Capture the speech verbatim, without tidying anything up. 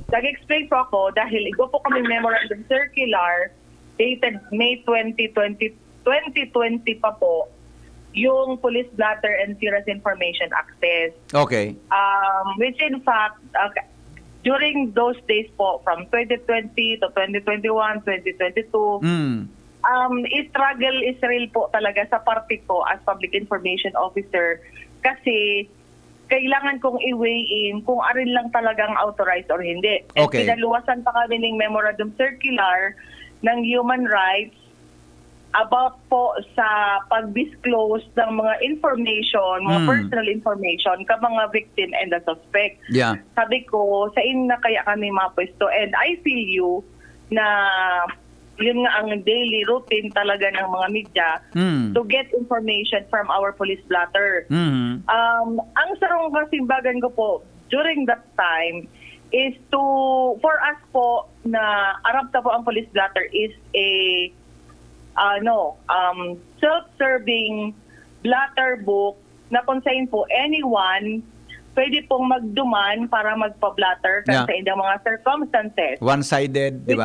Nag-explain po ako dahil igwa po kami memorandum circular dated May twenty twenty, twenty twenty pa po, yung police blotter and serious information access. Okay. Um, which in fact, uh, during those days po, from twenty twenty to twenty twenty-one, twenty twenty-two, Mm. um, struggle is real po talaga sa parte ko as public information officer kasi kailangan kong i-weigh in kung arin lang talagang authorized or hindi. And Okay. Pinaluwasan pa kami ng memorandum circular ng human rights about po sa pag-disclose ng mga information, mga Mm. personal information ka mga victim and the suspect. Yeah. Sabi ko, sa inyo na kaya kami mapwesto. And I feel you na yun nga ang daily routine talaga ng mga media Mm. to get information from our police blotter. Mhm. Um, ang sarong kasimbagan ko po during that time is to, for us po na arap ta po ang police blotter is a ano, um, self-serving blotter book na kung saan po anyone pwede pong magduman para magpa-blotter kan Yeah. sa indang mga circumstances. One-sided, di ba?